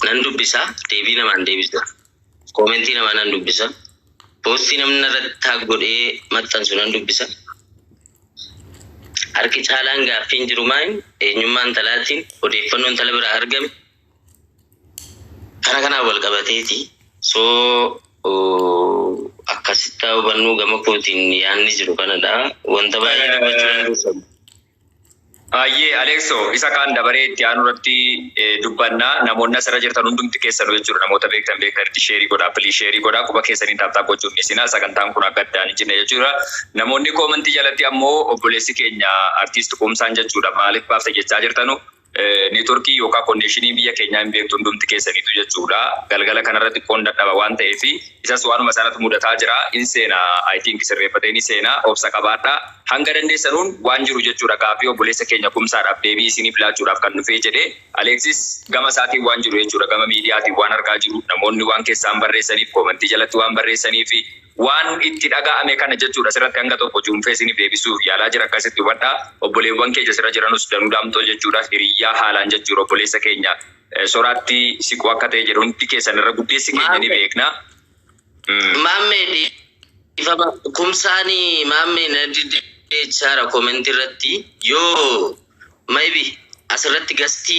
Nan dubbisa, deebii namaan deebisa. Comment namaa nan dubbisa. Post namni irratti tag godhee maxxansu nan dubbisa. Harki caalaan gaaffiin jiru maal, eenyummaa intalaatiin odeeffannoo intala biraa argame kana kanaan wal qabateeti. So akkasitti hubannuu gama kootiin yaadni jiru kanadha. Wanta baay'ee dubbachuu dandeessan. Baay'ee Alexo, isa kaan dabaree itti aanu irratti dubbannaa. Namoonni asirra jirtan hundumti keessanuu jechuudha, namoota beektan beektanitti share godhaa, please share godhaa. Quba keessanii tap tap gochuun dhiisinaa, sagantaan kun akka addaan hin cinne jechuudha. Namoonni comment jalatti ammoo obboleessi keenya artiist Kumsaan jechuudha maaliif baafte jechaa jirtanu, network yookaan connection biyya keenyaa hin beektu hundumti keessaniitu jechuudha. Galgala kanarratti xiqqoon dadhaba waan ta'eef isas waanuma sanatu mudataa jira. In seena, I think sirreeffatee ni seena, obsa qabaadha. Hanga dandeessanuun waan jiru jechuudha, gaaffii obboleessa keenya Kumsaadhaaf deebii isiniif laachuudhaaf kan dhufee jedhee. Alexis gama isaatiin waan jiru jechuudha, gama miidiyaatiin waan argaa jiru, namoonni waan keessaan barreessaniif, comment jalatti waan barreessaniif, waan itti dhaga'ame kana jechuudha asirratti hanga tokko cuunfee isiniif deebisuuf yaalaa jira, akkasitti hubadhaa. Obboleewwan keenya asirra jiranus, Danuu Daamtoo jechuudha, hiriyyaa haalaan jechuudha obboleessa keenya Soraatti siqu akka ta'e jedhu hundi keessan irra guddeessi keenya ni beekna. Maammee, dhiifama, Kumsaanii maammee na diddeechaara comment irratti. Yoo maybe asirratti guest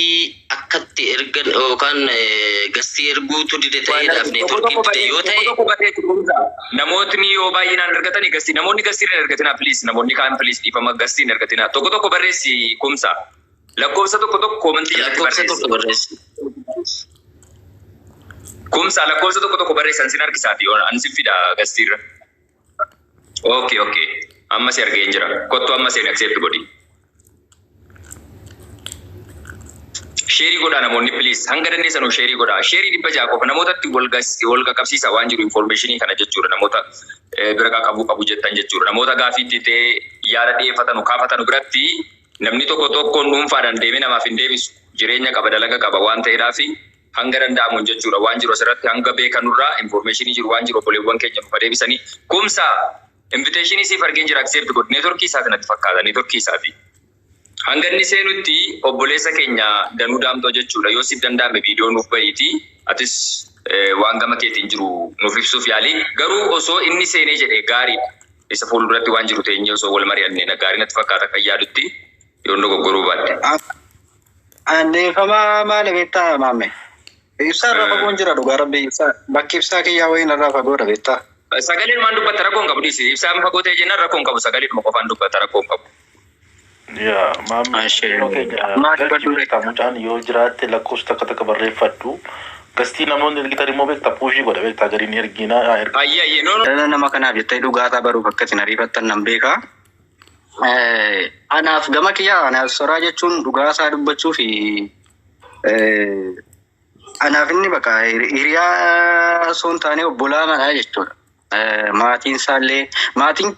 akkatti ergan yookaan guest erguutu dide ta'eedhaaf network dide yoo ta'e. Namootni yoo baay'inaan argatanii guest, namoonni guest hin argatinaa, please. Namoonni kaan, please, dhiifama, guest hin argatinaa. Tokko tokko barreessi, Kumsa. Lakkoofsa tokko tokko comment jalatti Lakkoofsa barreessi. tokko barreessi. Kumsa, lakkoofsa tokko tokko barreessan sin harkisaati yoo ani sin fida guestiirra. Okay. Amma si argee jira. Kottu, amma seen, accept godhi. Share godhaa namoonni, please, hanga dandeessanuu share godhaa. Share 600 qofa namootatti wal wal qaqqabsiisa waan jiru information kana jechuudha, namoota bira qaqqabuu qabu jettan jechuudha. Namoota gaafii itti ta'ee yaada dhiyeeffatanu kaafatanu biratti namni tokko tokkoon dhuunfaadhaan deemee namaaf hin deebisu. Jireenya qaba, dalaga qaba waan ta'eedhaafi hanga danda'amuun jechuudha waan jiru asirratti hanga beekanurraa information jiru waan jiru obboleewwan keenya nuuf deebisanii. Kumsa, invitation siif argeen jira, accept godhi. Network isaati natti fakkaata, network isaati. Hanga inni seenutti obboleessa keenya Danuu Daamtoo jechuudha, yoo siif danda'ame viidiyoo nuuf bahiiti, atis waan gama keetiin jiru nuuf ibsuuf yaali. Garuu osoo inni seenee jedhee gaariidha. Isa fuulduratti waan jiru teenyee osoo wal mari'annee gaarii natti fakkaata kan yaadutti, yoo dogoggoruu baadhe. Andeeffama maali beektaa, maamme? Ibsaa irraa fagoon jira, dhugaa rabbi, ibsaa bakki ibsaa kiyyaa wayiin irraa fagoodha, beektaa. Sagaleen waan dubbatta rakkoon qabu, dhiisi. Ibsaan fagoo ta'e jennaan rakkoon qabu, sagaleedhuma qofaan dubbatta, rakkoon qabu. Yaa maammee, yeroo keenya Maal galchi dubbadhu? Beektaa, mucaan yoo jiraatte lakkoofsa takka takka barreeffadhu. Guest namoonni ergitan immoo beektaa push godha, beektaa gadi ni ergina haa ergu. Ayyee, no no. Dhala nama kanaaf jettee dhugaataa baruuf akkasin ariifattan nan beekaa. Anaaf gama kiyyaa, anaaf Soraa jechuun dhugaasaa dubbachuu fi anaaf inni bakka hiriyaa osoo hin taane obbolaa manaa jechuudha. Maatiin isaallee maatiin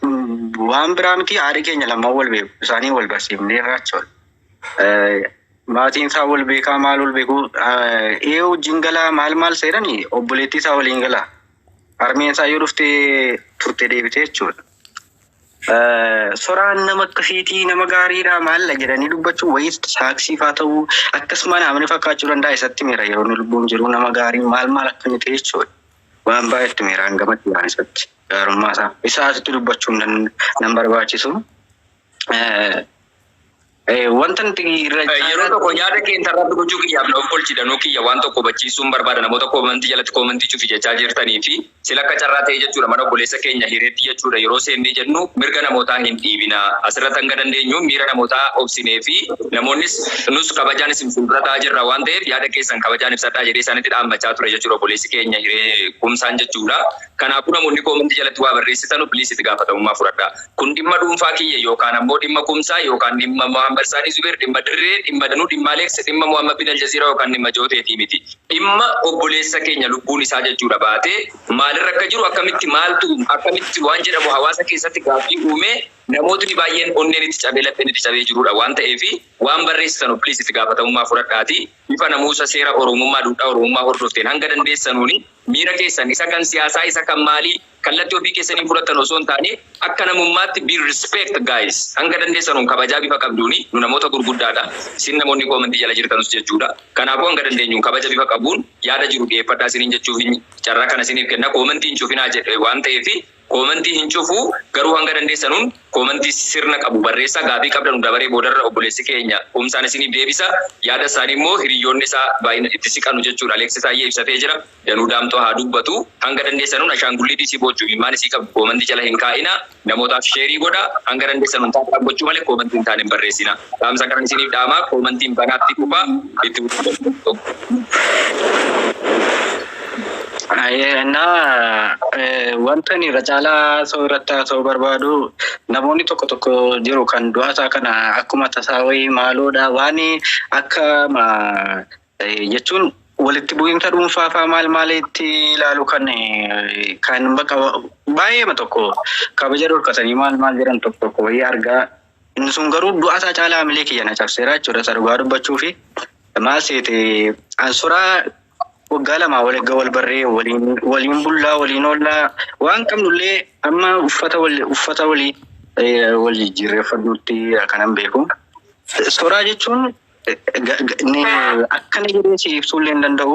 waan biraa miti, haadhi keenya lamaan wal beeku, isaanii wal barsiifnee irraa jechuudha. Maatiin isaa wal beekaa, maal wal beeku, ee wajjin galaa, maal maal seeranii obboleettii isaa waliin galaa. Harmeen isaa yoo dhuftee turte deebitee jechuudha. Soraan nama akkasiitii, nama gaariidha maalla jedhanii dubbachuu wayii saaksiifaa ta'uu akkasuma namni fakkaachuu danda'a, isatti miira yeroo inni lubbuun jiru nama gaarii maal maal akka inni ta'e jechuudha. Waan baay'eetti miiraan gamatti waan isatti gaarummaa isaa isaa asitti dubbachuun nan barbaachisu. Wanta nuti irra Yeroo tokko yaada kee interrupt gochuu kiyyaaf na of kolchi, Danuu kiyya. Waan tokko hubachiisuun barbaada namoota comment jalatti comment cufi jechaa jirtanii fi sila akka carraa ta'e jechuudha, mana obboleessa keenya Hireetti jechuudha yeroo seennee jennu mirga namootaa hin dhiibina. Asirratti hanga dandeenyu miira namootaa obsinee fi namoonnis nus kabajaan isin fuuldura ta'aa jirra waan ta'eef yaada keessan kabajaan ibsadhaa jedhee isaanitti dhaammachaa ture jechuudha obboleessi keenya Hiree Kumsaan jechuudha. Kanaafuu namoonni comment jalatti waa barreessitanu, please, itti gaafatamummaa fudhadhaa. Kun dhimma dhuunfaa kiyya yookaan ammoo dhimma Kumsaa yookaan dhimma Muhammad Saanii Zubeer, dhimma Dirree, dhimma Danuu, dhimma Aleeks, dhimma Muhammad bin Aljazeeraa yookaan dhimma Jooteetii miti. Dhimma obboleessa keenya lubbuun isaa jechuudha baatee maalirra akka jiru, akkamitti, maaltu, akkamitti waan jedhamu hawaasa keessatti gaaffii uumee namootni baay'een onneen itti cabee, lapheen itti cabee jirudha waan ta'eef waan barreessitanu please itti gaafatamummaa fudhadhaati bifa namuusa seera Oromummaa, duudhaa Oromummaa hordofteen hanga dandeessanuuni. Miira keessan isa kan siyaasaa, isa kan maalii kallattii ofii keessanii fudhatan osoo hin taane, akka namummaatti be respect, guys. Hanga dandeessanuun kabajaa bifa qabduuni, nu namoota gurguddaadha. Isin namoonni koomentii jala jirtanus jechuudha. Kanaafuu hanga dandeenyuun kabaja bifa qabuun yaada jiru dhiyeeffadhaa isiniin jechuuf carraa kana isiniif kenna. Koomentii hin cufinaa jedhe waan ta'eef koomentii hin cufu, garuu hanga dandeessanuun koomentii sirna qabu barreessaa. Gaafii qabdan dabaree boodarra obboleessi keenya kumsaan isiniif deebisa. Yaada isaanii immoo hiriyoonni isaa baay'ina itti siqanu jechuudha. Aleeksi Taayyee ibsatee jira. Danuu Daamtoo haa dubbatu. Hanga dandeessanuun ashaangulliitii si boochuu ilmaan isii qabdu koomentii jala hin kaa'ina. Namootaaf sheerii godha. Hanga dandeessanuun tap tap gochuu malee koomentii hin taane hin barreessina. Dhaamsa kana isiniif dhaamaa, koomentiin banaatti dhufa itti. እና wanta inni irra caalaa haasa'uu irratti haasa'uu barbaadu, namoonni tokko tokko jiru kan du'a isaa kana akkuma tasaa wayii maaloodha waan akka jechuun walitti bu'iinsa dhuunfaa fa'aa maal maalitti ilaalu, kan bakka baay'eema tokko kabaja dhorkatanii maal maal jedhan tokko tokko wayii argaa. Inni sun garuu du'a isaa caalaa hamilee kiyya na cabseera jechuudha. Isa dhugaa dubbachuu fi maal seete, ansuraa waggaa 2 wal eegga wal barree, waliin waliin bullaa, waliin oollaa, waan qabnullee amma uffata wal uffata walii wal jijjiirreeffannutti kanan beeku. Soraa jechuun akkana jedhee si ibsuu illee hin danda'u.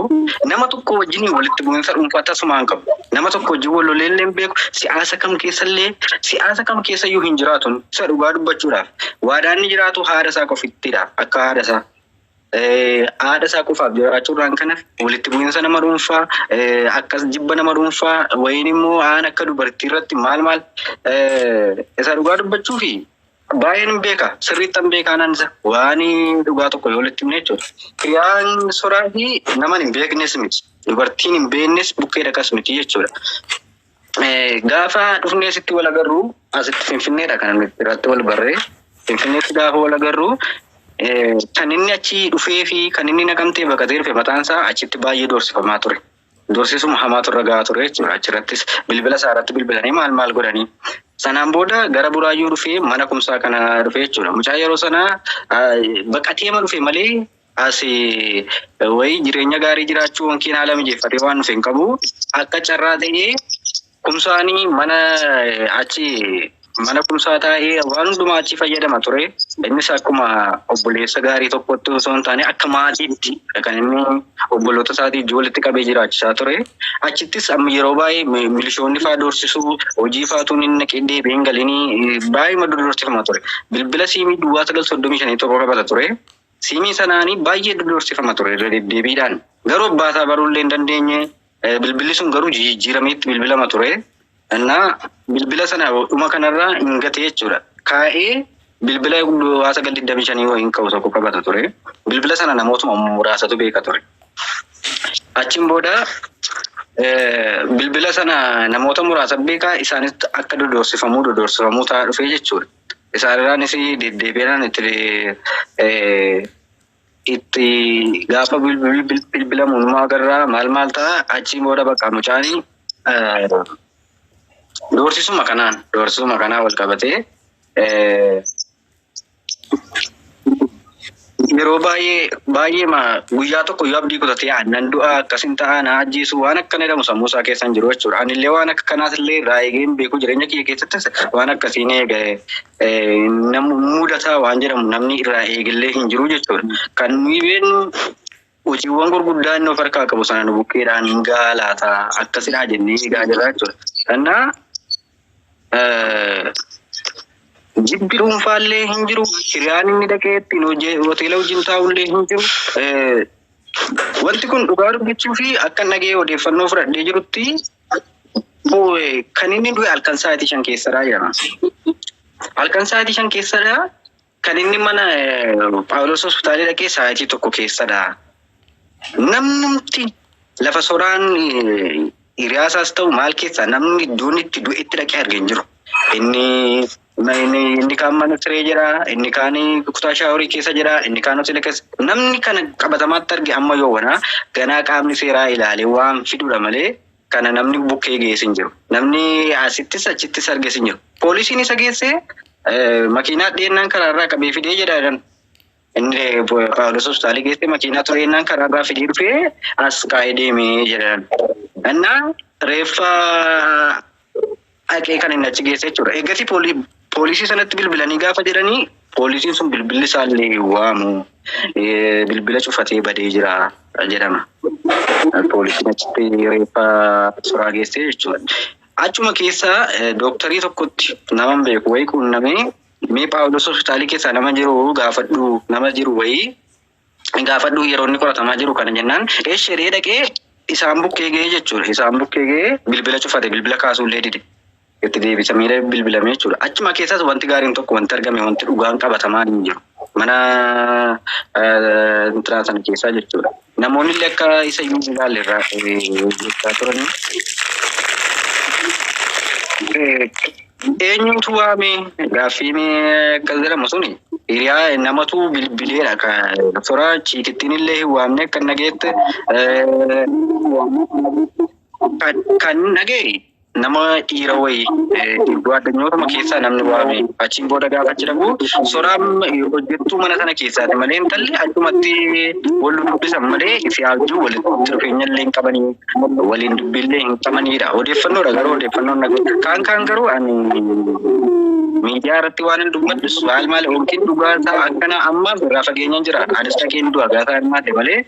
Nama tokko wajjin walitti bu'iinsa dhuunfaa tasumaa hin qabu. Nama tokko wajjin wal lolee illee hin beeku. Siyaasa kam keessallee, siyaasa kam keessayyuu hin jiraatu. Isa dhugaa dubbachuudhaaf. Waadaan inni jiraatu haadha isaa qofittiidhaaf, akka haadha isaa. Haadha isaa qofaaf jiraachuudhaan kanaaf walitti bu'iinsa nama dhuunfaa, akkas jibba nama dhuunfaa wayiin immoo aan akka dubartii irratti maal maal, isa dhugaa dubbachuu fi baay'een hin beeka, sirriitti hin beekaa nan isa waan dhugaa tokko yoo walitti himne jechuudha. Hiriyaan soraa fi nama hin beeknes miti, dubartiin hin beeknes bukkee dhaqas miti jechuudha. Gaafa dhufnee asitti wal agarru, asitti Finfinneedha kan nuti irratti wal barree. Finfinneetti gaafa wal agarru, kan inni achi dhufee fi kan inni Naqamtee baqatee dhufe mataan isaa achitti baay'ee doorsifamaa ture. Doorsisuma hamaatu irra gahaa ture jechuudha. Achirrattis bilbila isaa irratti bilbilanii maal maal godhanii. Sanaan booda gara Buraayyuu dhufee mana kumsaa kana dhufee jechuudha. Mucaa yeroo sana baqateema dhufe malee as wayii jireenya gaarii jiraachuu yookiin haala mijeeffatee waan dhufe hin qabu. Akka carraa ta'ee kumsaanii mana achi mana kumsaa taa'ee waan hundumaa achi fayyadama ture. Innis akkuma obboleessa gaarii tokkotti osoo hin taane akka maatiitti kan inni obboloota isaatii walitti qabee jiraachisaa ture. Achittis amma yeroo baay'ee milishoonni fa'aa doorsisuu, hojii fa'aatuun inni naqee deebi'ee hin galinii baay'ee doorsifama ture. Bilbila siimii 0935 tokko qabata ture. Siimii sanaanii baay'ee doorsifama ture irra deddeebiidhaan. Garuu abbaa isaa baruu illee hin dandeenye. Bilbilli sun garuu jijjiirameetti bilbilama ture. Innaa bilbila sana dhuma kanarraa hin gate jechuudha. Kaa'ee bilbila 0925 wayiin qabu tokko qabata ture. Bilbila sana namootuma muraasatu beeka ture. Achiin booda bilbila sana namoota muraasa beekaa, isaanis akka dodoorsifamuu dodoorsifamuu ta'aa dhufee jechuudha. Isaanirraanis deddeebiidhaan itti gaafa bilbilamu numaa agarraa maal maal ta'a. Achiin booda bakka mucaanii doorsisuma kanaan wal qabatee yeroo baay'ee baay'ee guyyaa tokko yoo abdii kutatee aannan du'a akkasin ta'a, na ajjeesu, waan akkana jedhamu sammuu isaa keessa hin jiru jechuudha. Anillee waan akka kanaas illee irraa eegee hin beeku. Jireenya kiyya keessattis waan akkasiin eege namu mudataa waan jedhamu namni irraa eegellee hin jiru jechuudha. Kan nuyi beeknu hojiiwwan gurguddaa inni of harkaa qabu sana nu bukkeedhaan hin gaalaata akkasidhaa jennee eegaa jirra jechuudha. Kanaaf jibbi dhuunfaallee hin jiru. Hiriyaan inni dhaqee ittiin hoteela wajjin taa'ullee hin jiru. Wanti kun dhugaa dubbachuu fi akka nagee odeeffannoo fudhadhee jirutti kan inni du'e halkan sa'aatii 5 keessadha jedhama. Halkan sa'aatii 5 keessadha, kan inni mana Paawulos hospitaalii dhaqee sa'aatii 1 keessadha. Namnumti lafa soraan hiriyaasaas ta'u maal keessaa namni iddoon itti du'e itti dhaqee argee hin jiru. Inni kaan mana siree jira, inni kaan kutaa shaaworii keessa jira, inni kaan hoteela keessa. Namni kana qabatamaatti arge amma yoowwana ganaa qaamni seeraa ilaalee waan fidudha malee kana namni bukkee geesse hin jiru. Namni asittis achittis arges hin jiru. Poolisiin isa geesse makiinaa dhiyeennaan karaarraa qabee fidee jedha jedhan. Inni Paawulos hospitaalii geesse makiinaa ture jennaan karaarraa fidee dhufee as kaa'ee deemee jedhan. Innaa reeffa dhaqee kan inni achi geesse jechuudha. Eegasii poolisii sanatti bilbilanii gaafa jedhanii poolisiin sun bilbilli isaallee hin waamu, bilbila cufatee badee jira jedhama. Poolisiin achitti reeffa Soraa geesse jechuudha. Achuma keessa dooktarii tokkotti nama hin beeku wayii quunnamee, mee Paawulos hospitaalii keessaa nama jiru gaafadhu, nama jiru wayii gaafadhu yeroo inni qoratamaa jiru kana jennaan, eesheree dhaqee isaan bukkee ga'ee jechuudha. Isaan bukkee ga'ee bilbila cufate, bilbila kaasuullee dide. Itti deebisamee bilbilamee jechuudha. Achuma keessaas wanti gaariin tokko wanti argame, wanti dhugaan qabatamaan hin jiru. Mana intinaa sana keessaa jechuudha. Namoonni illee akka isa iyyuu hin ilaalle irraa jechaa turanii. Eenyutu waame gaaffiin akkas jedhamu suni hiriyaa namatu bilbileedha. Soraa chiikittiin illee hin waamne akka nageette kan dhagee nama dhiira wayii addunyootuma keessaa namni waame. Achiin booda gaafa jedhamu Soraan hojjettuu mana sana keessaati malee intalli achumatti wal dubbisan malee si abjuu walitti dhufeenya illee hin qabanii, waliin dubbiillee hin qabanidha. Odeeffannoodha garuu odeeffannoon kaan garuu ani miidiyaa irratti waan hin dubbadhus maal maal yookiin dhugaa isaa akkana amma irraa fageenyaan jira. Anis dhaqeen du'a gaafa hirmaate malee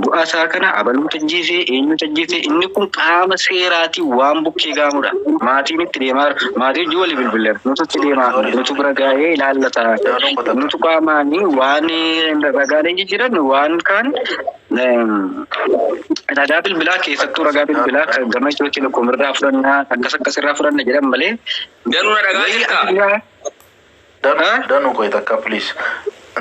du'a isaa kana abaluu tajjiisee eenyu tajjiisee inni kun qaama seeraatiin waan bukkee gaamudha. Maatiin itti deemaa, maatii hojii walii bilbileera. Nutu itti deemaa, nutu bira gaa'ee ilaallata. Nutu qaamaanii waan ragaalee jijjiiran waan kaan ragaa bilbilaa, keessattuu ragaa bilbilaa kan gama Itiyoo Telekoom irraa fudhannaa, akkas akkas irraa fudhanna jedhan malee. Danuu, na dhagaa jirtaa? Danuu, qoy takka, please.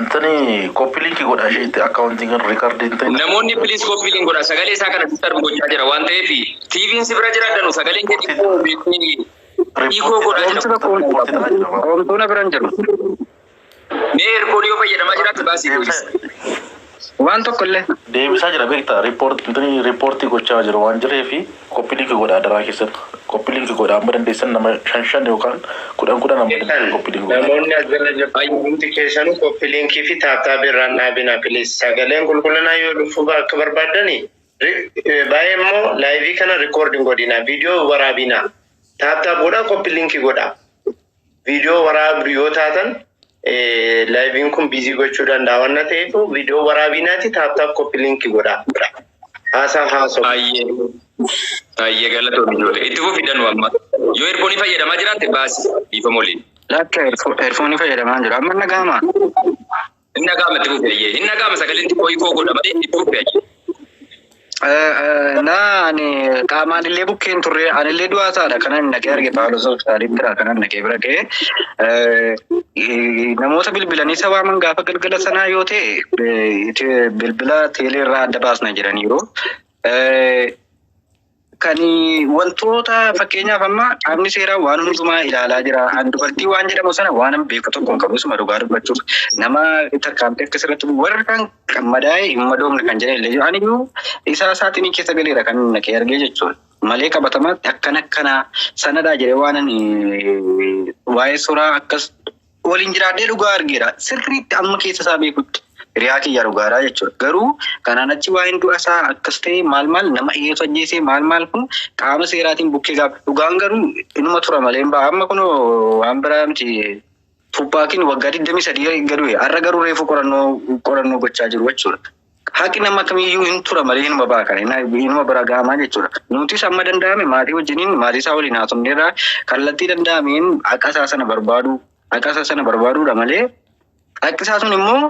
Intani copy link godha isheetti akkaawuntiin kan record intani. Namoonni please copy link godha. Sagalee isaa kana disturb gochaa jira waan ta'eef TV'n si bira jira, Danuu, sagaleen kee xiqqoo echo godhaa jira. Oomtuuna bira hin jiru. Mee earphone yoo fayyadamaa jiraatti baasii please. Waan tokko illee. Deebisaa jira beektaa, report intani reportii gochaa jira waan jireefi copy link godha daraa keessatti. Copy link godha amma dandeessan, nama shan shan yookaan 10 10 amma dandeessan copy link godha. Namoonni as bira jirtan hundi keessanuu copy linkii fi tap tap irraan dhaabina, please. Sagaleen qulqullinaa yoo dhufuu akka barbaaddani baay'ee immoo live kana recording godhina, viidiyoo waraabina. Tap tap godha, copy linkii godha. Viidiyoo waraabdu yoo taatan liveiin kun busy gochuu danda'a waan ta'eef viidiyoo waraabinaati tap tap copy linkii godha. Haasaa haasoo. Baay'ee. Baay'ee galatoomii ijoollee. Itti fufi, Danuu, amma. Yoo earphone fayyadamaa jiraatte baasi dhiifama waliin. Lakka earphone fayyadamaa jiru. Amma nagaama. Inni dhaga'ama, itti fufi ayyee. Inni dhaga'ama, sagaleen xiqqoo echo godha malee, itti fufi ayyee. Na ani qaamaan illee bukkeen turre, anillee du'aa isaadha kanan dhaqee arge. Paawulos hospitaalitti kanan dhaqee bira ga'e. Namoota bilbilanii isa waaman gaafa galgala sanaa yoo ta'e bilbila teelee irraa adda baasna jedhaniiru. Kan wantoota fakkeenyaaf amma qaamni seeraa waan hundumaa ilaalaa jira. An dubartii waan jedhamu sana waan an beeku tokko hin qabu, isuma dhugaa dubbachuuf. Nama tarkaanfii akkas irratti warra kan kan madaa'e hin madoomne kan jedhan illee jiru. Ani iyyuu isaa isaatiin keessa galeera kan naqee argee jechuudha. Malee qabatamaatti akkana akkana sanadhaa jedhee waan ani waa'ee Suuraa akkas waliin jiraadhee dhugaa argeera. Sirriitti amma keessa isaa beekutti. Hiriyaa kiyya dhugaadhaa jechuudha. Garuu kanaan achi waa'een du'a isaa akkas ta'e maal maal nama eenyutu ajjeesee maal maal kun qaama seeraatiin bukkee gaafa dhugaan garuu inuma tura malee hin ba'a. Amma kun waan biraa miti. Tuppaakiin waggaa 23 gadu'e har'a garuu reefu qorannoo gochaa jiru jechuudha. Haqi nama kamiyyuu hin tura malee inuma ba'a kana inuma bira ga'amaa jechuudha. Nutis amma danda'ame maatii wajjiniin, maatii isaa waliin haasofneerra, kallattii danda'ameen haqa isaa sana barbaadu, haqa isaa sana barbaaduudha malee haqi isaa sun immoo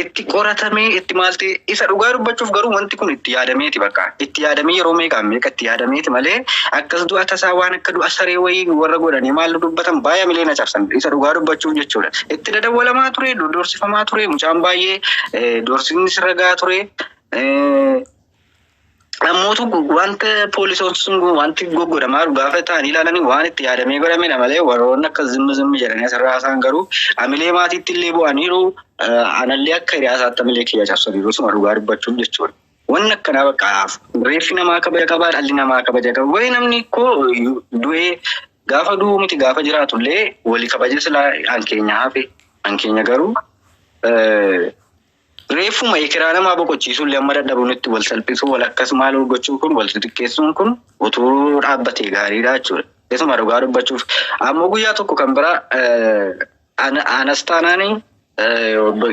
itti qoratamee itti maal ta'e isa dhugaa dubbachuuf garuu wanti kun itti yaadameeti, bakka itti yaadamee yeroo meeqaan meeqa itti yaadameeti malee akkas du'a tasaa waan akka du'a saree wayii warra godhanii maal dubbatan baay'ee milee na cabsan, isa dhugaa dubbachuuf jechuudha. Itti dadawwalamaa ture, dorsifamaa ture, mucaan baay'ee dorsisni sirra gahaa ture. Ammootu wanta poolisoon sun wanti goggodhamaa gaafa ta'an ilaalanii waan itti yaadamee godhamedha malee warroonni akka zimmi zimmi jedhanii asirraa isaan garuu amilee maatiitti illee bu'aniiru, anallee akka hiriyaa isaatti amilee kiyya cabsaniiru, suma dhugaa dubbachuuf jechuudha. Wanni akkanaa bakka reeffi namaa kabaja qabaa, dhalli namaa kabaja qaba. Wayi namni koo du'ee gaafa du'u miti gaafa jiraatullee walii kabaja silaa an keenya hafe an keenya garuu Reeffuma ekeraa namaa boqochiisuu illee amma dadhabuunitti wal salphisuu wal akkas maal gochuu kun wal xixiqqeessuun kun utuu dhaabbatee gaariidha jechuudha. Keessumaa dhugaa dubbachuuf. Ammoo guyyaa tokko kan biraa anas taanaanii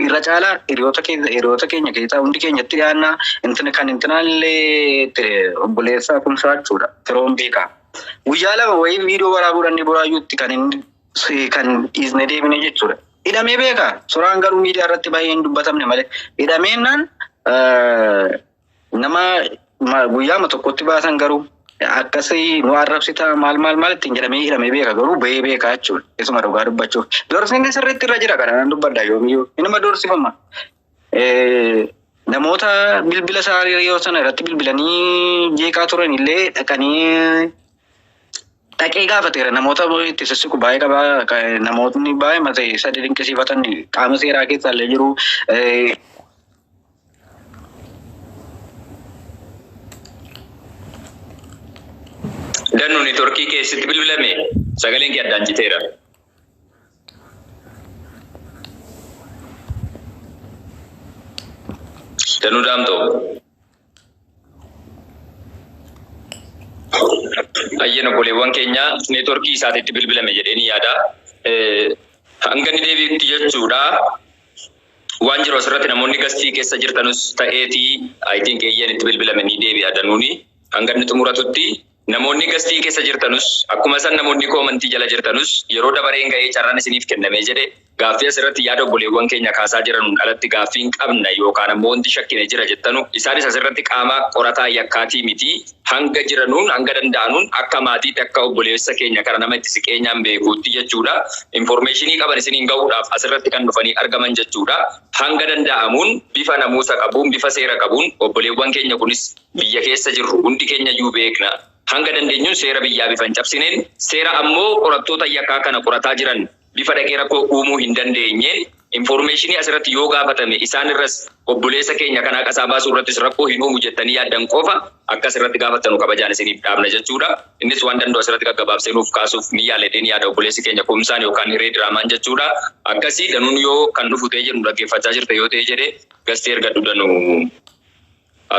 irra caalaa hiriyoota keenya keessaa hundi keenyatti dhiyaannaa intina kan intinaallee obboleessaa kumsaa jechuudha. Firoon beekaa. Guyyaa lama wayii viidiyoo waraabuudhaan inni boraayyuutti kan inni kan dhiisne deebine jechuudha. Hidhamee beekaa. Suuraan garuu miidiyaa irratti baay'ee hin dubbatamne malee. Hidhameennaan nama guyyaama tokkotti baasan garuu akkasii nu arrabsita maal maal maal ittiin jedhamee hidhamee beeka garuu bahee beekaa jechuudha. Keessumaa dhugaa dubbachuuf. Doorsisni sirriitti irra jira kana nan dubbadha yoomiyyuu. Inuma doorsifama. Namoota bilbila isaa yeroo sana irratti bilbilanii jeeqaa turan illee dhaqanii dhaqee gaafateera. Namoota itti sissiqu baay'ee qaba. Namootni baay'ee mata isa dinqisiifatan qaama seeraa keessa illee jiru. Danuu neetworkii keessatti bilbilame sagaleen kee addaan citeera. Danuu Daamtoo. Ayyeen obboleewwan keenya neetworkii isaatiitti bilbilame jedhee ni yaada. Hanga inni deebi'utti jechuudha. Waan jiru asirratti namoonni gastii keessa jirtanus ta'eetii I think eeyyeen itti bilbilame ni deebi'a danuuni. Hanga inni xumuratutti namoonni gastii keessa jirtanus akkuma san namoonni koomantii jala jirtanus yeroo dabareen ga'ee carraan isiniif kennamee jedhe gaaffii asirratti yaada obboleewwan keenya kaasaa jiranuun alatti gaaffii hin qabna yookaan ammoo wanti shakkine jira jettanu isaanis asirratti qaama qorataa yakkaatii miti hanga jiranuun hanga danda'anuun akka maatiitti akka obboleessa keenya kara nama itti siqeenyaan beekuutti jechuudha. Informeeshinii qaban isiniin ga'uudhaaf asirratti kan dhufanii argaman jechuudha. Hanga danda'amuun bifa namuusa qabuun bifa seera qabuun obboleewwan keenya kunis biyya keessa jirru hundi keenya iyyuu beekna. Hanga dandeenyuun seera biyyaa bifa hin cabsineen seera ammoo qorattoota yakkaa kana qorataa jiran bifa dhaqee rakkoo uumuu hin dandeenyeen informeeshinii asirratti yoo gaafatame isaan irras obboleessa keenya kana qasaa baasuu irrattis rakkoo hin uumu jettanii yaaddan qofa akkas irratti gaafattanu kabajaan isiniif dhaabna jechuudha. Innis waan danda'u asirratti gaggabaabsee nuuf kaasuuf ni yaaladheen yaada obboleessi keenya kumsaan yookaan hiree diraamaan jechuudha. Akkasii danuun yoo kan dhufu ta'ee jedhu dhaggeeffachaa jirta yoo ta'e jedhee gastee ergadhu danuu.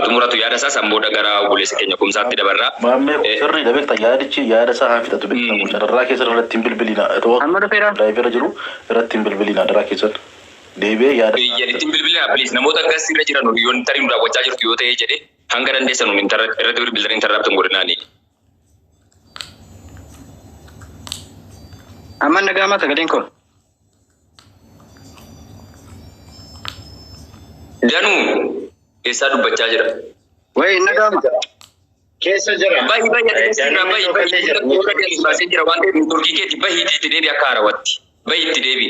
Xumuratu yaada isaa san booda gara obboleessa keenya kumsaatti dabarra. Maammee sirriidha beektaa yaadichi yaada isaa haa fixatu beektaa darraa keessan irratti hin bilbilina. Amma dhufeera. Laayivii jiru irratti hin bilbilina darraa keessan. Deebi'ee yaada. Itti hin bilbilina please namoota akkas irra jiran yoo tarii nu daawwachaa jirtu yoo ta'e jedhe hanga dandeessan irratti bilbilanii interrupt hin godhinaani. Amma nagaa sagaleen kun. Danuu keessaa dubbachaa jira. Wayi nagaama. Keessa jira. Bahi bahi bahi bahi baasee jira waan ta'eef neetworkii keetti bahi itti deebi akka haarawatti. Bahi itti deebi.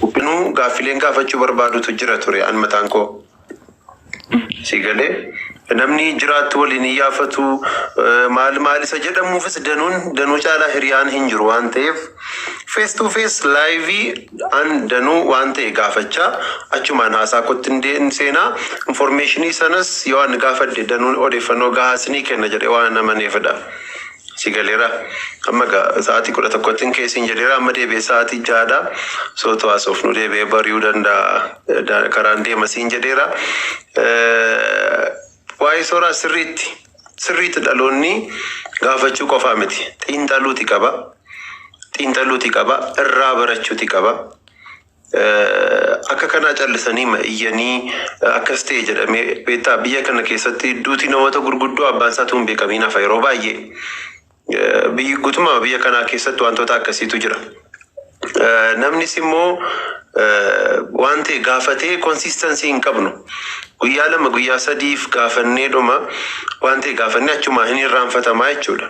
Qophinuu gaaffileen gaafachuu barbaadutu jira ture an mataan koo. Si galee namni jiraattu waliin iyyaafatu maal maal isa jedhamuufis danuun danuu caalaa hiriyaan hin jiru waan ta'eef face to face live an danuu waan ta'e gaafachaa achumaan haasaa kootti hin seenaa informeeshinii sanas yoo an gaafadhe danuun odeeffannoo gahaa isinii kenna jedhee waan amaneefidha. Si galeera amma sa'aatii 11tti keessin jedheera amma deebi'ee sa'aatii 6dha sootoo haasoof nu deebi'ee bari'uu danda'a karaan deema siin jedheera. Waa'ee sooraa sirriitti sirriitti dhaloonni gaafachuu qofaa miti xiinxaluuti qaba xiinxaluuti qaba irraa barachuuti qaba. Akka kanaa callisanii iyyanii akkas ta'e jedhamee beektaa biyya kana keessatti duuti namoota gurguddoo abbaan isaatu hin beekamiin hafa yeroo baay'ee. Biyyi guutummaa biyya kanaa keessatti wantoota akkasiitu jira. Namnis immoo waan ta'e gaafatee konsistansii hin qabnu. Guyyaa lama guyyaa sadiif gaafannee dhuma waan ta'e gaafannee achumaa hin irraanfatamaa jechuudha.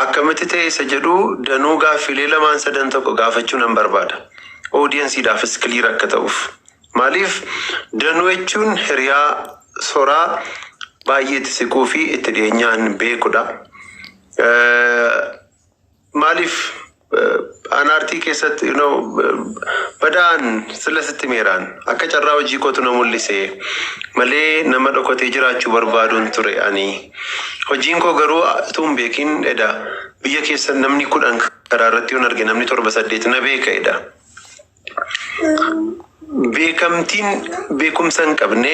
Akkamitti ta'e isa jedhu danuu gaaffilee lamaan sadan tokko gaafachuu nan barbaada. Oodiyensiidhaafis kiliir akka ta'uuf. Maaliif danuu jechuun hiriyaa soraa baay'ee itti siquu fi itti dhiyeenyaan beekudha. Maaliif an aartii keessatti badaan sila sitti meeraan akka carraa hojii kootu na mul'ise malee nama dhokatee jiraachuu barbaaduun ture ani. Hojiin koo garuu utuu hin beekin edha Biyya keessa namni 10 karaa irratti yoon arge namni 7 8 na beeka. Beekamtiin beekumsa hin qabne,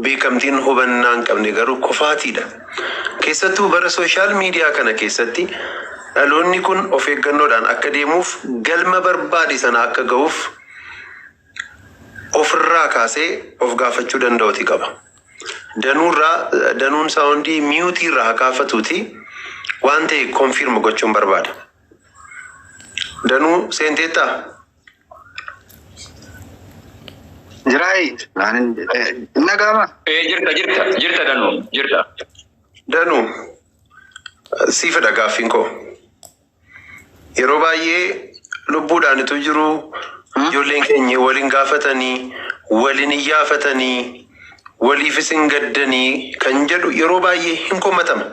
beekamtiin hubannaa hin qabne garuu kufaatiidha. Keessattuu bara social media kana keessatti dhaloonni kun of eeggannoodhaan akka deemuuf, galma barbaade sana akka ga'uuf, ofirraa kaasee of gaafachuu danda'uti qaba. Danuurraa, Danuun sound mute irraa haa kaafatuuti, waan ta'e confirm gochuun barbaada. Danuu, seenteettaa? Jiraayi, nagaama. Jirta, jirta, jirta, Danuu, jirta. Danuu, siifidha gaaffiin koo. Yeroo baay'ee lubbuudhaan utuu jiru ijoolleen keenya waliin gaafatanii, waliin iyyaafatanii, waliifis hin gaddanii kan jedhu yeroo baay'ee hin komatama.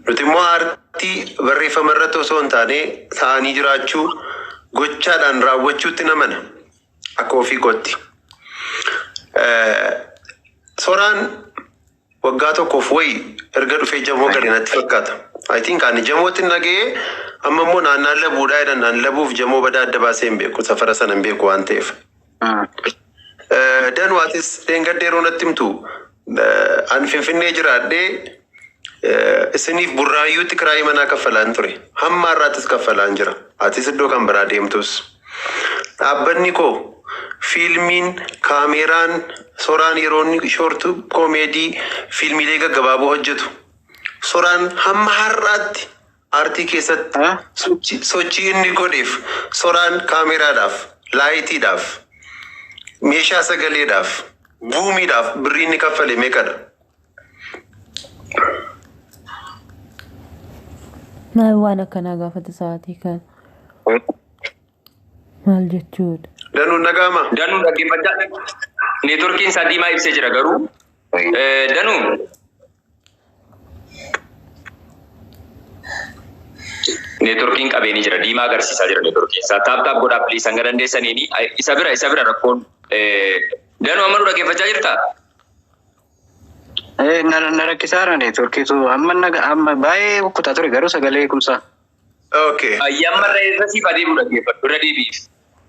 Nuti immoo aartii barreeffama irratti osoo hin taane ta'anii jiraachuu, gochaadhaan raawwachuutti namana akka ofii kootti. Soraan waggaa tokkoof wayi erga dhufee jamoo gale natti fakkaata. I think ani jamootti nagahee, amma immoo naannaan Labuudhaa jedhan. Naan Labuuf jamoo badaa adda baasee hin beeku, safara sana hin beeku waan ta'eef. Danuu, atis dheengadda yeroo natti himtu, ani Finfinnee jiraadhee isiniif Burraayyuutti kiraayii manaa kaffalaan ture. Hamma har'aattis kaffalaan jira. Atis iddoo kan biraa deemtus. Dhaabbanni koo, fiilmiin, kaameeraan, Soraan yeroo inni short comedy, fiilmiilee gaggabaaboo hojjetu. Soraan hamma har'aatti aartii keessatti sochii inni godheef, Soraan kaameraadhaaf, lightiidhaaf, meeshaa sagaleedhaaf, boomiidhaaf birrii inni kaffale meeqadha? Maal waan akkanaa gaafata sa'aatii kana? Maal jechuudha? Danuun nagaama? Danuu, dhaggeeffachaa. Networkiin isaa diimaa ibsee jira garuu. Danuu. Networkiin qabeenii jira. Diimaa agarsiisaa jira networkiin isaa. Tap tap godhaa please hanga dandeessaniini. Isa bira rakkoon. Danuu, amma nu dhaggeeffachaa jirtaa? Na rakkisaara networkiitu amma naga, amma baay'ee kukkutaa ture garuu sagalee eegumsaa. Okay. Amma irra siif adeemu dhaggeeffadhu, irra deebiif.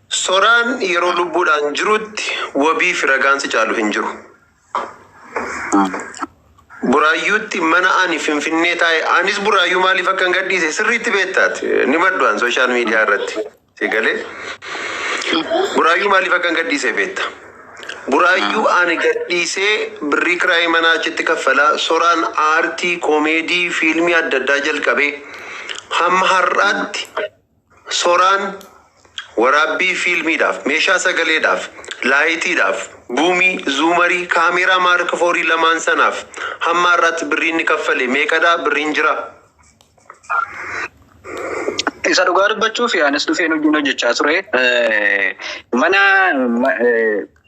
Soraan yeroo lubbuudhaan jirutti wabii fi ragaan si caalu hin jiru. Buraayyuutti mana ani Finfinnee taa'e, anis Buraayyuu maaliif akka hin gadhiise sirriitti beektaati. Ni maddu'an social media irratti. Si galee? Buraayyuu maaliif akka hin gadhiise beekta. Buraayyuu ani gadhiisee birrii kiraayii manaa achitti kaffalaa, Soraan aartii, koomeedii, fiilmii adda addaa jalqabee hamma har'aatti Soraan waraabbii fiilmiidhaaf, meeshaa sagaleedhaaf, lightiidhaaf, boomii, zoomerii, kaameeraa Mark IV lamaan sanaaf hamma har'aatti birrii inni kaffale meeqadhaa? Birriin jira? Isa dhugaa dubbachuuf anis dhufeen hojiin hojjechaa ture. Mana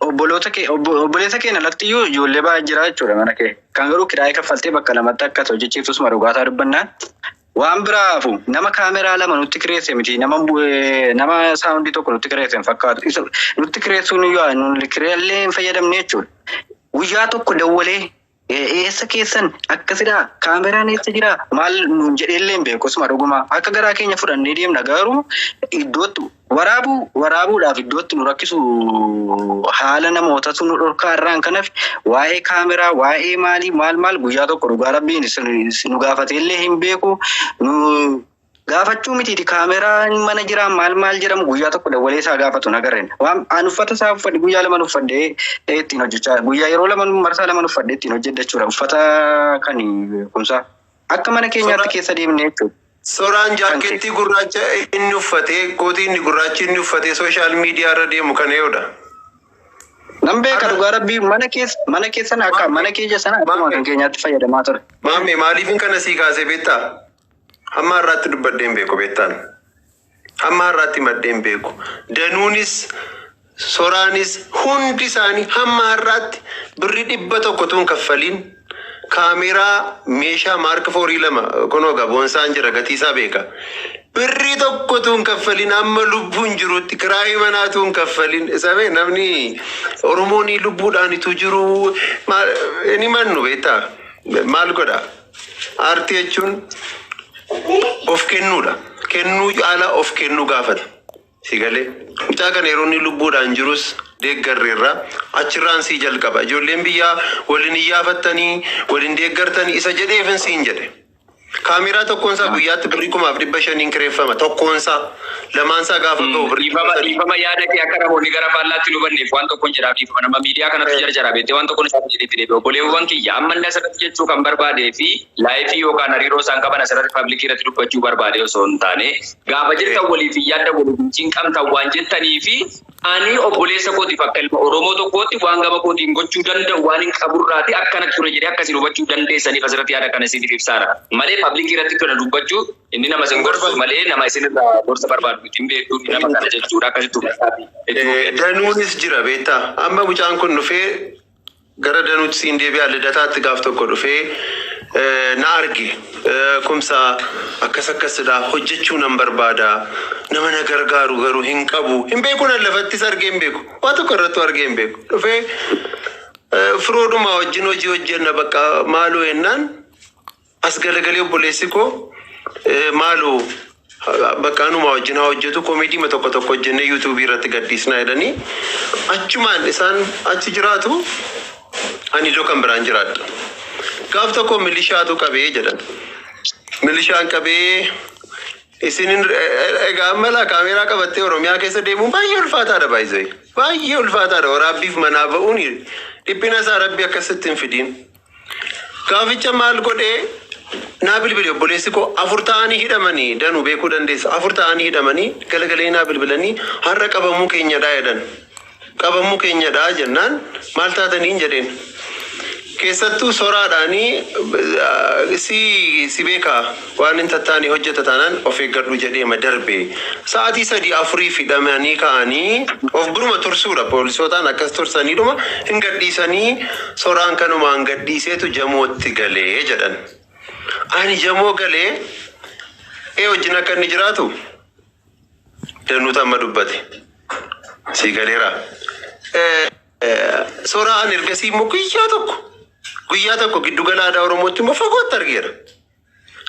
obboloota kee, obboleessa keenya alatti iyyuu ijoollee baay'ee jira jechuudha mana kee. Kan garuu kiraayii kaffaltee bakka lamatti akka hojjechiiftus dhugaataa dubbannaan. Waan biraafu nama kaameraa lama nutti kireesse miti, nama sound tokko nutti kireesse hin fakkaatu. Isa nutti kireessuun iyyuu nuti kireellee hin fayyadamne jechuudha. Guyyaa tokko dawwalee eessa keessan akkasidhaa, kaameraan eessa jira, maal nuun jedheellee hin beeku. Osuma dhuguma akka garaa keenya fudhannee deemna garuu iddootti waraabuu waraabuudhaaf iddootti nu rakkisu, haala namootatu nu dhorkaa irraan kanaaf waa'ee kaameraa, waa'ee maalii, maal maal guyyaa tokko dhugaa rabbiin nu gaafateellee hin beeku. Nu gaafachuu mitiiti, kaameraan mana jira, maal maal jedhamu guyyaa tokko dawwalee isaa gaafatu nagarreen. Waan an uffata isaa uffadhe guyyaa lama uffadhee ittiin hojjechaa, guyyaa yeroo lama marsaa lama uffadhee ittiin hojjedha jechuudha, uffata kan kumsaa akka mana keenyaatti keessa deemne jechuudha. Soraan jaakettii gurraacha inni uffatee, kootii inni gurraachi inni uffatee social media irra deemu kana yoodha. Nan beeka, dhugaa rabbii, mana keessa mana keessan akka mana keenya sana akkuma kan keenyaatti fayyadamaa ture. Maame, maaliifin kana sii kaasee beektaa? Hamma har'aatti dubbadhee hin beeku beektaan. Hamma har'aatti maddee hin beeku. Danuunis, Soraanis, hundi isaanii hamma har'aatti birrii 100 tuun kaffaliin kaameeraa meeshaa Mark IV lama kunoo gaboonsaan jira, gatii isaa beeka. Birrii tokko tuun kaffaliin hamma lubbuun jirutti kiraayii manaa tuun kaffaliin isa bee namni Oromoon lubbuudhaanitu jiru maal ni mannu beektaa, maal godha? Aartii jechuun Of kennuudha. Kennuu caalaa of kennuu gaafata. Si galee mucaa kana yeroo inni lubbuudhaan jirus deeggarreerra, achirraan sii jalqaba. Ijoolleen biyyaa waliin iyyaafattanii waliin deeggartanii isa jedheefin siin jedhe. Kaameeraa tokkoonsaa guyyaatti birrii 5,500 kireeffama, tokkoonsaa. Lamaansaa gaafa ga'u birrii Dhiifama 3,000. Dhiifama, yaada kee akka namoonni gara faallaatti nu hubanneef waan tokkoon jedhaaf. Dhiifama, nama miidiyaa kanatti jarjara beektee waan tokkoon isaan jedhetti deebi'e. Obboleewwan kiyya, amma inni asirratti jechuu kan barbaadee fi live yookaan hariiroo isaan qaban asirratti public irratti dubbachuu barbaade osoo hin taane, gaafa jettan waliif hin yaadda, waliif hin cinqamtan waan jettanii fi ani obboleessa kootiif akka ilma Oromoo tokkootti waan gama kootiin gochuu danda'u waan hin qaburraati akkanatti ture jedhee akkasiin hubachuu dandeessaniif asirratti yaada kana isiniif ibsaara. Malee public irratti kana dubbachuu inni nama isin gorsu malee nama isinirraa gorsa barbaadu ittiin beektu nama kana jechuudha, akkasitti hubachaati. Danuunis jira beektaa. Amma mucaan kun dhufee gara Danuutti siin deebi'a. Lidataatti gaaf tokko dhufee na arge. Kumsa akkas akkasidha, hojjechuu nan barbaada, nama na gargaaru garuu hin qabu, hin beeku, nan lafattis argee hin beeku, waa tokko irrattu argee hin beeku. Dhufee firoodhuma wajjin hojii hojjenna, bakka maaloo jennaan as galagalee obboleessi koo maaloo bakka anuma wajjin haa hojjetu, comedy tokko tokko hojjennee YouTube irratti gadhiisnaa jedhanii achumaan isaan achi jiraatu, ani iddoo kan biraan jiraadha. Gaaf tokko milishaatu qabee jedhan. Milishaan qabee isinin egaa amma laa kaameeraa qabattee Oromiyaa keessa deemuun baay'ee ulfaataadha baay'ee. Baay'ee ulfaataadha, waraabbiif manaa ba'uun dhiphina isaa rabbi akkasitti hin fidiin. Gaaficha maal godhee naa bilbile obboleessi koo. Afur ta'anii hidhamanii, Danuu beekuu dandeessa. Afur ta'anii hidhamanii galagalee naa bilbilanii, har'a qabamuu keenyadhaa jedhan. Qabamuu keenyadhaa jennaan maal taataniin jedheen. Keessattuu soraadhaanii si beekaa, waan hin tattaane hojjeta taanaan of eeggadhu jedhee darbe. Sa'aatii sadii afurii hidhamanii ka'anii of biruma tursuudha. Poolisootaan akkas tursaniidhuma hin gadhiisanii, soraan kanumaan gadhiiseetu jamootti galee jedhan. Ani jamoo galee ee wajjin akka inni jiraatu Danuutu amma dubbate. Si galeera. Soraan ergasii immoo guyyaa tokko giddugala aadaa Oromootti immoo fagootti argeera.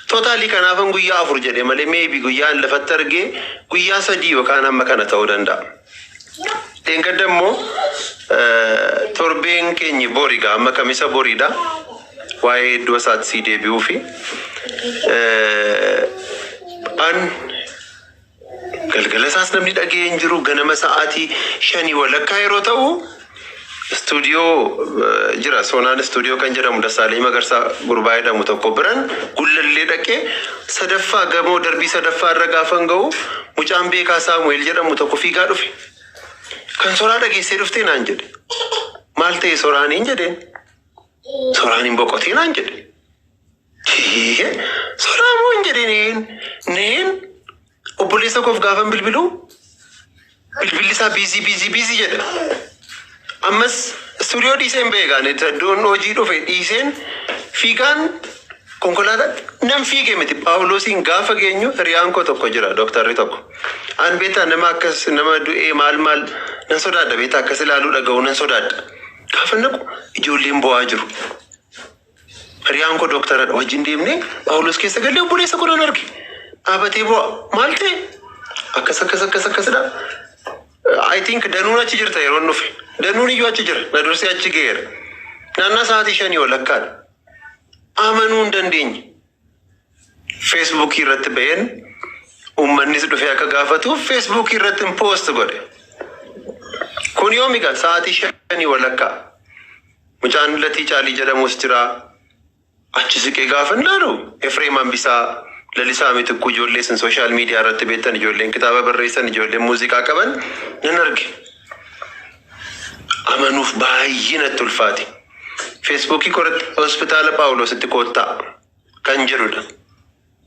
Total kanaafan guyyaa 4 jedhe malee maybe guyyaan lafatti argee guyyaa 3 yookaan amma kana ta'uu danda'a. Dheengadda immoo torbeen keenyi borigaa, amma Kamisa boriidha. Waa'ee iddoo isaatti sii deebi'uu fi an galgala isaas namni dhaga'ee hin jiru. Ganama sa'aatii 5:30 yeroo ta'u istuudiyoo jira, Soonaan istuudiyoo kan jedhamu, Dassaaleny Magarsaa gurbaa jedhamu tokko biran Gullallee dhaqee sadaffaa gamoo darbii sadaffaa irra gaafan ga'u mucaan Beekaa Saamu'eel jedhamu tokko fiigaa dhufe. Kan Soraa dhageessee dhuftee naan jedhe. Maal ta'e Soraaniin jedheen. Soraaniin boqotee naan jedhe. Hiihe, Soraa moo hin jedheen. Neen obboleessa koof gaafan bilbiluu bilbilli isaa busy, busy, busy jedha. Ammas istuudiyoo dhiiseen beekaan iddoon hojii dhufe dhiiseen fiigaan konkolaataa nan fiige miti, Paawuloosiin gaafa geenyu hiriyaan koo tokko jira, dooktarri tokko. An beektaa, nama akkas nama du'ee maal maal nan sodaadha, beektaa, akkas ilaaluu dhaga'uu nan sodaadha. Gaafa naqu ijoolleen bo'aa jiru. Hiriyaan koo dooktaradha, wajjin deemnee Paawuloos keessa galee obboleessa koo nan arge. Dhaabatee bu'a. Maal ta'e? Akkas akkas akkas akkasidha. I think Danuun achi jirta yeroo inni dhufe. Danuun iyyuu achi jira. Na dursee achi ga'eera. Naannaa sa'aatii 5:30dha. Amanuu hin dandeenye. Feesbuukii irratti ba'een uummannis dhufee akka gaafatuuf Feesbuukii irratti hin post godhe. Kun yoomi gaa? Sa'aatii 5:30. Mucaan Latii Caalii jedhamus jira. Achi siqee gaafa hin ilaalu Efreem Hambisaa, Lalisaa Mitikkuu, ijoollee isin social media irratti beektan, ijoolleen kitaaba barreessan, ijoolleen muuziqaa qaban nan arge. Amanuuf baay'ee natti ulfaate. Feesbuukii koratti hospitaala Paawuloositti koottaa kan jedhudha.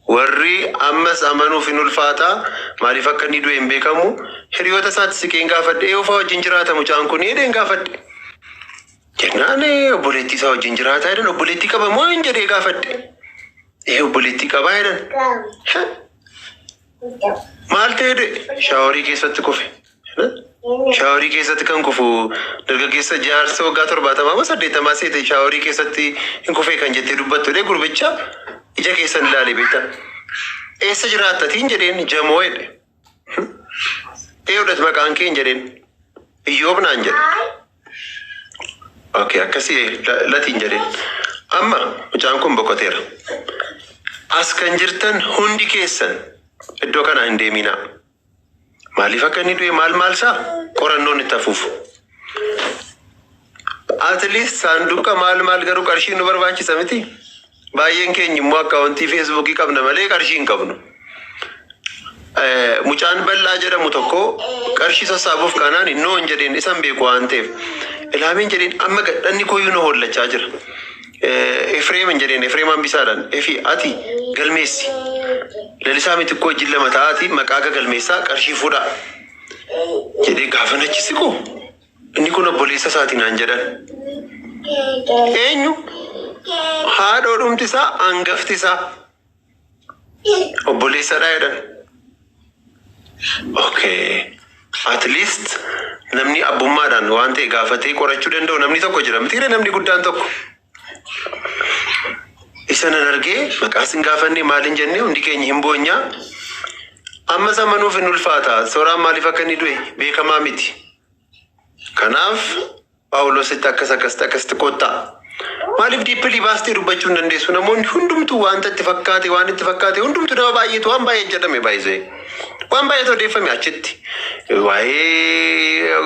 Warri ammas amanuuf hin ulfaataa, maaliif akka inni du'e hin beekamu. Hiriyoota isaatti siqeen gaafadhe, eenyufaa wajjin jiraata mucaan kun jedheen gaafadhe. Jennaan obboleettii isaa wajjin jiraataa jedhan. Obboleettii qaba moo hin jedhee gaafadhe. Ee, obboleettii qabaa jedhan. Maal ta'e du'e? Shower keessatti kufe. Shower keessatti kan kufu dargaggeessa jaarsa waggaa 70 moo 80 seete shower keessatti hin kufee kan jettee dubbattu gurbicha ija keessan ilaale beektaa. Eessa jiraattatiin jedheen jamoo jedhe. Eeyyuudhas maqaan kee hin jedheen. Iyyoob naan jedhe. Okay, akkasii latiin jedheen. Amma mucaan kun boqoteera. As kan jirtan hundi keessan iddoo kana hin deeminaa. Maaliif akka inni du'e maal maal isaa qorannoon itti hafuufu. At least saanduqa maal maal garuu qarshiin nu barbaachisa miti. Baay'een keenya immoo akkaawuntii feesbuukii qabna malee qarshii hin qabnu. Mucaan bal'aa jedhamu tokko qarshii sassaabuuf kanaan innoo hin jedheen isan beeku waan ta'eef. Ilaameen jedheen amma gadhanni koyyuu na hollachaa jira. Efreem hin jedheen Efreem Hambisaadhaan Efi ati galmeessi. Lalisaa miti koo wajjin lama ta'aati maqaa galmeessaa qarshii fuudhaa. Jedhee gaafa nachi siqu inni kun obboleessa isaati naan jedhan. Eenyu? Haadhoo dhumti isaa hangafti isaa obboleessadha jedhan. Okay. At least namni abbummaadhaan waan ta'e gaafatee qorachuu danda'u namni tokko jira. Mitiiree namni guddaan tokko. Isa nan argee maqaas hin gaafanne maal hin jenne hundi keenya hin boonyaa. Amma samanuuf hin ulfaata. Sooraan maaliif akka inni du'e beekamaa miti. Kanaaf Paawuloositti akkas akkasitti akkasitti kottaa. Maaliif deeply baastee dubbachuu hin dandeessu? Namoonni hundumtuu wanta itti fakkaate waan itti fakkaate hundumtuu nama baay'eetu waan baay'ee jedhame baay'isee. Waan baay'eetu odeeffame achitti. Waa'ee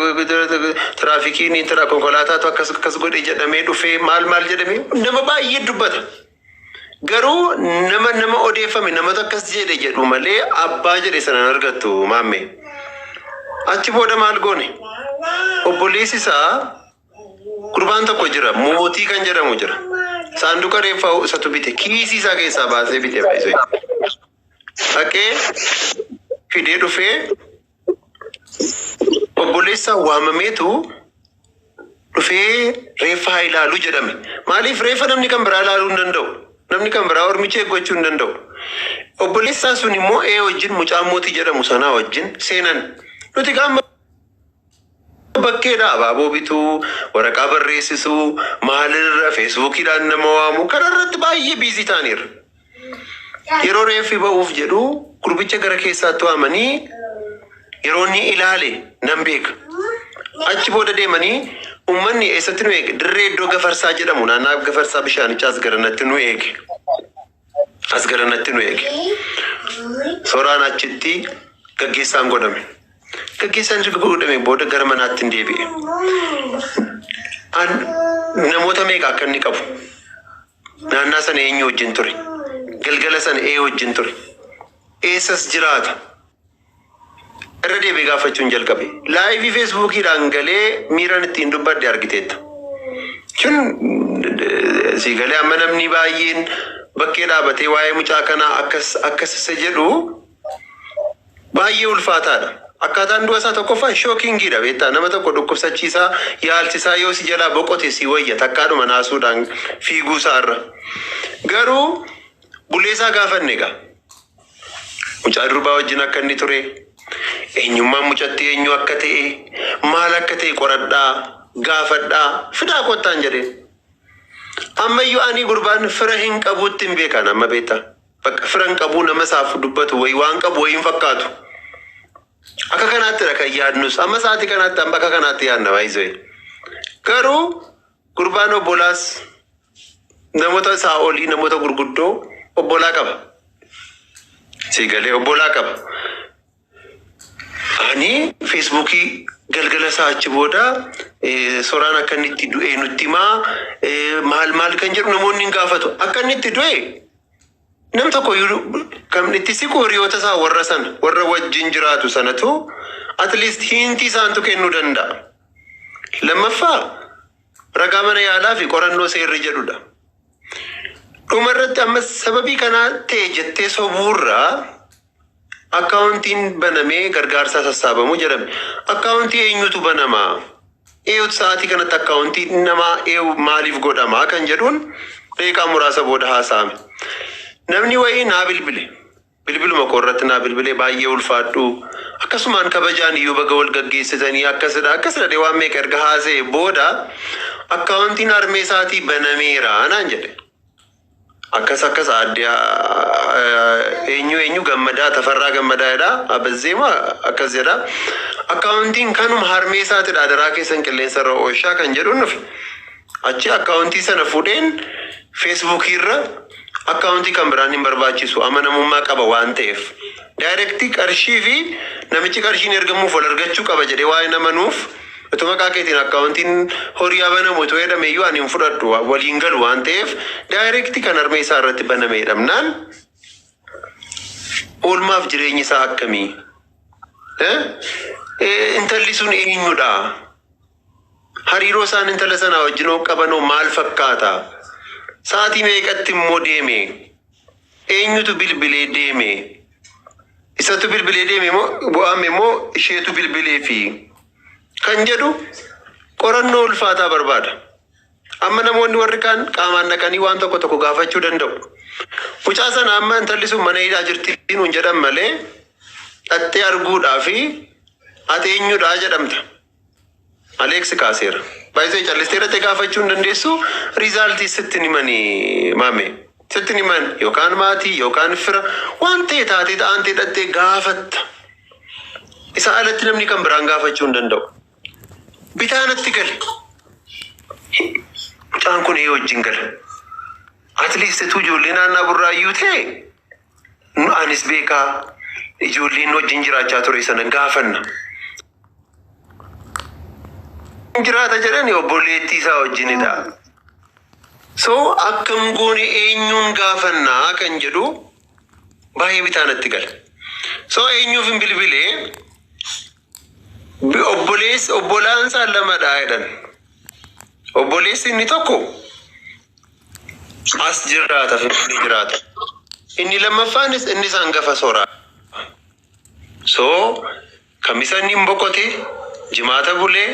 tiraafikiin konkolaataatu akkas akkas godhe jedhamee dhufee maal maal jedhamee nama baay'ee dubbata. Garuu nama nama odeeffame namatu akkas jedhe jedhu malee abbaa jedhe sana hin argattu maamme. Achi booda maal goone? Obboleessi isaa gurbaan tokko jira mootii kan jedhamu jira. Saanduqa reeffaa isatu bite kiisii isaa keessaa baasee bite baay'isee. Dhaqee fidee dhufee obboleessa waamameetu dhufee reeffa haa ilaalu jedhame. Maaliif reeffa namni kan biraa ilaaluu hin danda'u? Namni kan biraa ormicha eeggachuu hin danda'u. Obboleessaa sun immoo ee wajjin mucaa mootii jedhamu sanaa wajjin seenan. Nuti qaama bakkeedha abaaboo bituu, waraqaa barreessisuu, maalirra feesbuukiidhaan nama waamu kanarratti baay'ee busy ta'aniiru. Yeroo reeffi ba'uuf jedhu gurbicha gara keessaatti waamanii yeroo inni ilaale nan beeka. Achi booda deemanii uummanni eessatti nu eege dirree iddoo gafarsaa jedhamu naannaa gafarsaa bishaanichaa as garanatti nu eege. As garanatti nu eege. Sooraan achitti gaggeessaan godhame. Gaggeessaan erga godhame booda gara manaatti hin deebi'e. An namoota meeqa akka inni qabu? Naannaa sana eenyu wajjin ture? Galgala sana ee wajjin ture? Eessas jiraata? Irra deebi'ee gaafachuun jalqabe. Live feesbuukiidhaan galee miiraan ittiin dubbadhe argiteetta. Kun si galee amma namni baay'een bakkee dhaabatee waa'ee mucaa kanaa akkas akkas isa jedhu baay'ee ulfaataadha. Akkaataan du'a isaa tokkoffaa shockingiidha beektaa nama tokko dhukkubsachiisaa yaalchisaa yoo si jalaa boqote si wayya takkaadhuma naasuudhaan fiiguu isaarra. Garuu buleesaa gaafanne egaa. Mucaa durbaa wajjin akka inni ture, eenyummaan mucattii eenyu akka ta'e, maal akka ta'e qoradhaa, gaafadhaa, fidaa kottaan jedheen. Ammayyuu ani gurbaan fira hin qabuutti hin beekan amma beektaa. Bakka fira hin qabuu nama isaaf dubbatu wayii waan qabu wayii hin fakkaatu. Akka kanaattidha kan yaadnus amma sa'aatii kanaatti amma akka kanaatti yaadna baay'isee. Garuu gurbaan obbolaas namoota isaa olii namoota gurguddoo obbolaa qaba. Si galee obbolaa qaba. Ani feesbuukii galgala isaa achi booda soraan akka inni itti du'e nutti himaa maal maal kan jedhu namoonni hin gaafatu. Akka inni itti du'e nam tokko iyyuu kan itti siqu hiriyoota isaa warra sana warra wajjin jiraatu sanatu at least hint isaantu kennuu danda'a. Lammaffaa ragaa mana yaalaa fi qorannoo seerri jedhudha. Dhuma irratti ammas sababii kanaa ta'e jettee sobuurraa akkaawuntiin banamee gargaarsaa sassaabamu jedhame. Akkaawuntii eenyutu banamaa? Eenyutu sa'aatii kanatti akkaawuntii namaa eenyu maaliif godhamaa kan jedhuun daqiiqaa muraasa booda haasa'ame. Namni wayii naa bilbile. Bilbiluma koo irratti naa bilbile baay'ee ulfaadhu. Akkasumaan kabajaan iyyuu baga wal gaggeessitanii akkasidha akkasidha waan meeqa erga haasa'e booda akkaawuntiin harmee isaatii banameera naan jedhe. Akkas akkas aadde eenyu eenyu Gammadaa, Tafarraa Gammadaa jedha. Abazzeema akkas jedha. Akkaawuntiin kanuma harmee isaatidha, adaraa keessan qilleensa irra ooshaa kan jedhuun dhufe. Achi akkaawuntii sana fuudheen Feesbuukii irra, akkaawuntii kan biraan hin barbaachisu, amanamummaa qaba waan ta'eef. Direct qarshii fi namichi qarshiin ergamuuf wal argachuu qaba jedhee waa'ee namanuuf, utuu maqaa keetiin akkaawuntiin horii banamu utuu jedhame iyyuu ani hin fudhadhu, waliin galu waan ta'eef, direct kan harmee isaa irratti baname jedhamnaan, oolmaaf jireenyi isaa akkamii? Intalli sun eenyudha? Hariiroo isaan intala sanaa wajjin qabanoo maal fakkaata? Sa'aatii meeqatti immoo deeme? Eenyutu bilbilee deeme? Isatu bilbilee deeme moo bu'aame moo isheetu bilbilee fi kan jedhu qorannoo ulfaataa barbaada. Amma namoonni warri kaan qaamaan dhaqanii waan tokko tokko gaafachuu danda'u. Mucaa sana amma intalli sun mana hidhaa jirti nuun jedhan malee, dhattee arguudhaa fi ati eenyudhaa jedhamta. Aleeksi kaaseera. Baay'ee callistee dhattee gaafachuu hin dandeessu. Result sitti himanii maame. Sitti himan, yookaan maatii yookaan fira waan ta'e taatee ta'antee dhattee gaafatta. Isa alatti namni kan biraan gaafachuu hin danda'u. Bitaanatti gale. Mucaan kun ee wajjin gala. At least tu ijoollee naannaa Burraayyuu ta'e nu anis beekaa, ijoolleen wajjin jiraachaa ture sana gaafanna. Jiraata jedhani obboleettii isaa wajjinidha. So akkam goone, eenyuun gaafannaa kan jedhu baay'ee bitaanatti gala. So eenyuuf hin bilbilee, obboleessi obbolaan isaa lamadha jedhan. Obboleessi inni tokko as jiraata, Finfinnee jiraata. Inni lammaffaanis inni isaan hangafa soraa. So kamisa inni hin boqote, jimaata bulee,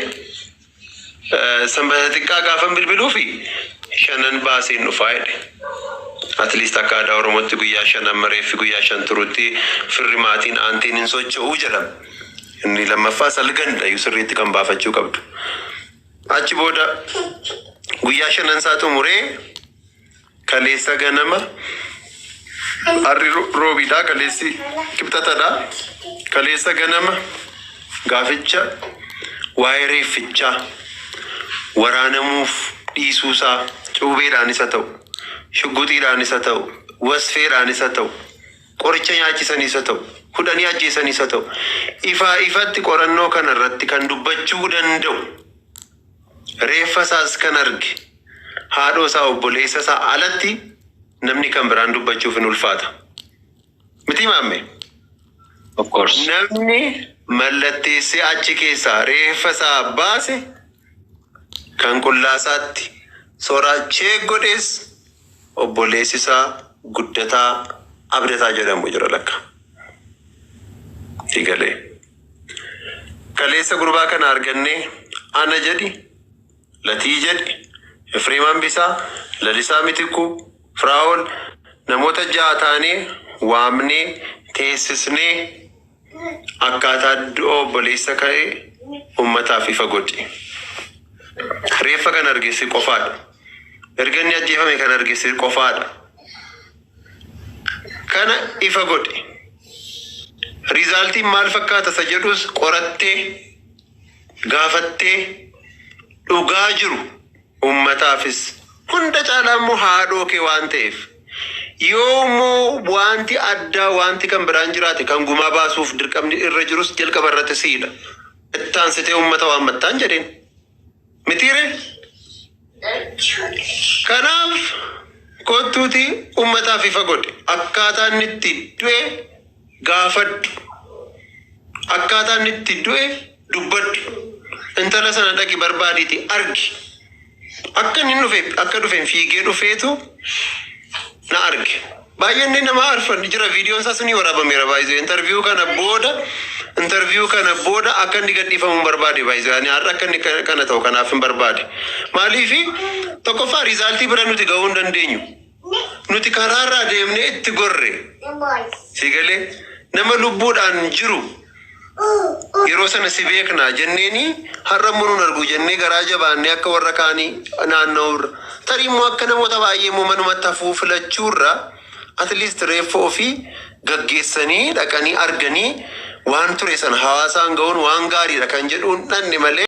sanbata xiqqaa gaafan bilbiluu fi shanan baaseen dhufaa jedhe. At least akka aadaa Oromootti guyyaa shanan mareeffi guyyaa 5 turutti firri maatiin aantiin hin socho'uu jedhama. Inni lammaffaa salganidha iyyuu sirriitti kan baafachuu qabdu. Achi booda guyyaa shanan isaa xumuree kaleessa ganama, har'i roobiidha, kaleessi kibxatadha. Kaleessa ganama gaaficha waa'ee reeffichaa, waraanamuuf dhiisuusaa, cuubeedhaan isa ta'u, shugguxiidhaan isa ta'u, wasfeedhaan isa ta'u, qoricha nyaachisanii isa ta'u, hudhanii ajjeesanii isa ta'u, ifaa ifatti qorannoo kana irratti kan dubbachuu danda'u, reeffa isaas kan arge haadhoo isaa obboleessa isaa alatti namni kan biraan dubbachuuf hin ulfaata. Miti maamme? Of course. Namni mallatteessee achi keessaa reeffa isaa baase, kan qullaasaatti soraachee godhees, obboleessi isaa Guddataa Abdataa jedhamu jira lakka. Egalee. Kaleessa gurbaa kana argannee, ana jedhi, Latii jedhi, Efreem Hambisaa, Lalisaa Mitikuu, Firaa'ol, namoota ja'a taanee waamnee teessisnee, akkaataa du'a obboleessa ka'ee ummataaf ifa godhi. Reeffa kan arge si qofaadha. Erga inni ajjeefame kan arge si qofaadha. Kana ifa godhi. Resultiin maal fakkaata isa jedhus qorattee gaafattee dhugaa jiru ummataafis, hunda caalaa immoo haadhoo kee waan ta'eef, yoo immoo wanti addaa wanti kan biraan jiraate, kan gumaa baasuuf dirqamni irra jirus jalqaba irratti siidha. Ittaansitee ummata waammattaan jedheen. Mitiire? Kanaaf kottuuti ummataaf ifa godhe. Akkaataa inni itti du'e gaafadhu. Akkaataa inni itti du'e dubbadhu. Intala sana dhaqi barbaadiiti argi. Akka inni dhufe, akka dhufeen fiigee dhufeetu na arge. Baay'een nama arfan jira, viidiyoon isaas ni waraabameera baay'ee. Interview kana booda akka inni gadhiifamu hin barbaade baay'ee. Ani har'a akka inni kana ta'u kanaaf hin barbaade. Maaliifi, tokkoffaa result bira nuti gahuu hin dandeenyu. Nuti karaarraa deemnee itti gorre. Si galee, nama lubbuudhaan jiru Yeroo sana si beekna jenneeni, har'a immoo nun argu jennee garaa jabaannee akka warra kaanii naanna'uurra. Tarii immoo akka namoota baay'ee immoo manumatti hafuu filachuurra, at least reeffa ofii gaggeessanii dhaqanii arganii waan ture sana hawaasaan ga'uun waan gaariidha kan jedhuun dhanne malee.